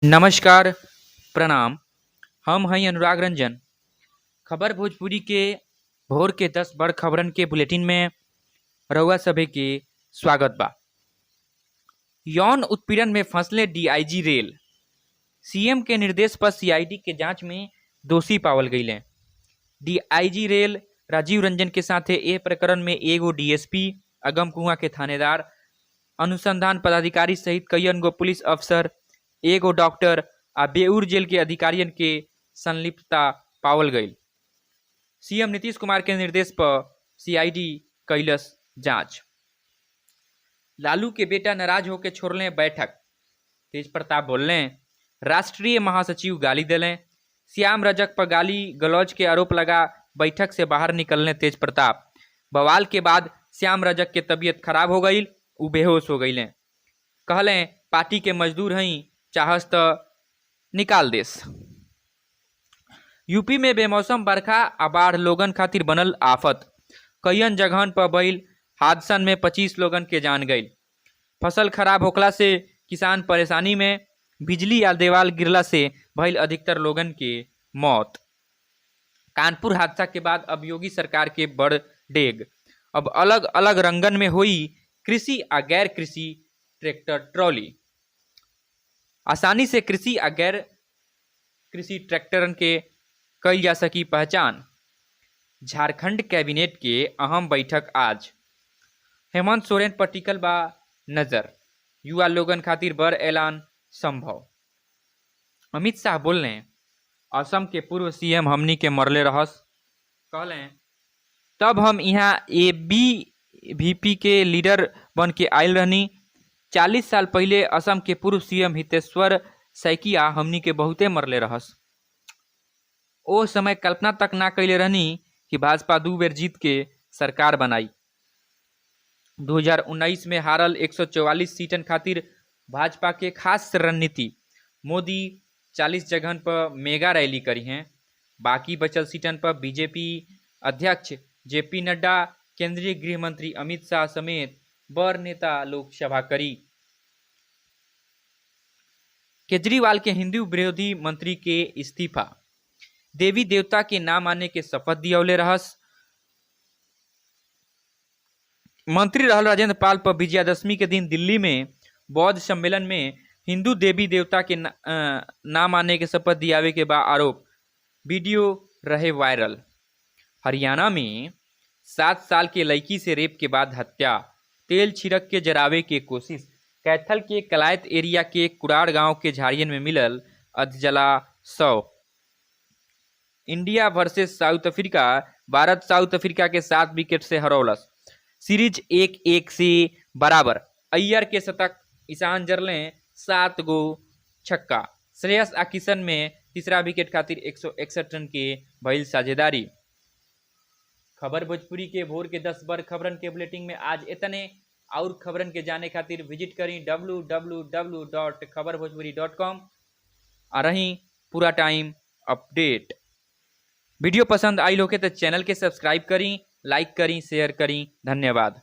नमस्कार, प्रणाम। हम हई अनुराग रंजन। खबर भोजपुरी के भोर के 10 बड़ खबरन के बुलेटिन में रउआ सभे के स्वागत बा। यौन उत्पीड़न में फंसले डीआईजी रेल, सीएम के निर्देश पर सीआईडी के जांच में दोषी पावल गईले। डीआईजी रेल राजीव रंजन के साथे एह प्रकरण में एगो डीएसपी, अगम कुआं के थानेदार, अनुसंधान पदाधिकारी सहित कईयन गो पुलिस अफसर, एगो डॉक्टर आ बेऊर जेल के अधिकारियन के संलिप्तता पावल गईल। सीएम नीतीश कुमार के निर्देश पर सीआईडी कैलस जांच। लालू के बेटा नाराज होकर छोड़ले बैठक, तेज प्रताप बोलले राष्ट्रीय महासचिव गाली देलें। श्याम रजक पर गाली गलौज के आरोप लगा बैठक से बाहर निकलने तेज प्रताप। बवाल के बाद श्याम रजक के तबीयत खराब हो गई, उ बेहोश हो गईलें। कहलें पार्टी के मजदूर हई, चाहस त निकाल देस। यूपी में बेमौसम बरखा आ बाढ़ लोगन खातिर बनल आफत। कईयन जगहन पर भइल हादसन में 25 लोगन के जान गईल। फसल खराब होखला से किसान परेशानी में, बिजली आ देवाल गिरला से भइल अधिकतर लोगन के मौत। कानपुर हादसा के बाद अब योगी सरकार के बड़ डेग, अब अलग अलग रंगन में होई कृषि आ गैर कृषि ट्रैक्टर ट्रॉली। आसानी से कृषि आ गैर कृषि ट्रैक्टरन के कईल जा सकी पहचान। झारखंड कैबिनेट के अहम बैठक आज। हेमंत सोरेन पर टिकल बा नजर, युवा लोगन खातिर बड़ ऐलान संभव। अमित शाह बोलने असम के पूर्व सीएम हमनी के मरले रहस। कहलें तब हम यहाँ ए बी वी पी के लीडर बन के आयल रहनी। 40 साल पहले असम के पूर्व सीएम हितेश्वर सैकिया हमनी के बहुते मरले रहस। ओ समय कल्पना तक ना कैले रहनी कि भाजपा दू बेर जीत के सरकार बनाई। 2019 में हारल 144 सीटन खातिर भाजपा के खास रणनीति, मोदी 40 जगहन पर मेगा रैली करी हैं। बाकी बचल सीटन पर बीजेपी अध्यक्ष जेपी नड्डा, केंद्रीय गृह मंत्री अमित शाह समेत बड़ नेता लोकसभा करी। केजरीवाल के हिंदू विरोधी मंत्री के इस्तीफा, देवी देवता के नाम आने के शपथ दियौले रहस। मंत्री रहल राजेंद्र पाल पर विजयादशमी के दिन दिल्ली में बौद्ध सम्मेलन में हिंदू देवी देवता के नाम आने के शपथ दियावे के बा आरोप, वीडियो रहे वायरल। हरियाणा में 7 साल के लड़की से रेप के बाद हत्या, तेल छिड़क के जरावे के कोशिश। कैथल के कलायत एरिया के कुराड़ गांव के झाड़ियन में मिलल अधजला शव। India versus South Africa, Bharat South Africa के 7 विकेट से हरौलस। सीरीज 1-1 से बराबर। अय्यर के शतक, ईशान जरले 7 गो छक्का। श्रेयस आ किशन में तीसरा विकेट खातिर 161 रन के भइल साझेदारी। खबर भोजपुरी के भोर के 10 बड़ खबरन के बुलेटिन में आज इतने। और खबरन के जाने खातिर विजिट करी www.khabarbhojpuri.com आ रही पूरा टाइम अपडेट। वीडियो पसंद आई होके तो चैनल के सब्सक्राइब करी, लाइक करी, शेयर करी। धन्यवाद।